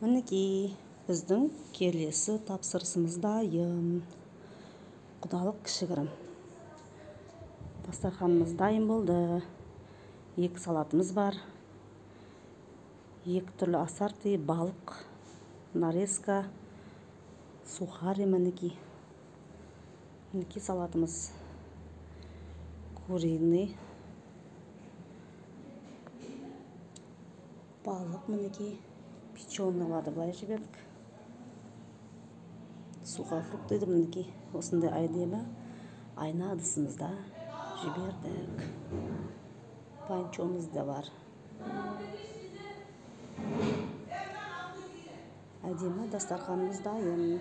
Мінекей, біздің келесі тапсырысымыз дайын. Құдалық кішігірім. Дастарханымыз дайын болды. 2 салатымыз бар. 2 түрлі ассорти, балық, нарезка, сухари мінекей. Мінекей салатымыз. Куриный. Балық мінекей. Печеныйларды былай жібердік. Сухофрукты мінекей. Осындай әдемі айна ыдысымызда жібердік. Панчомыз да бар. Әдемі дастарханымыз дайын.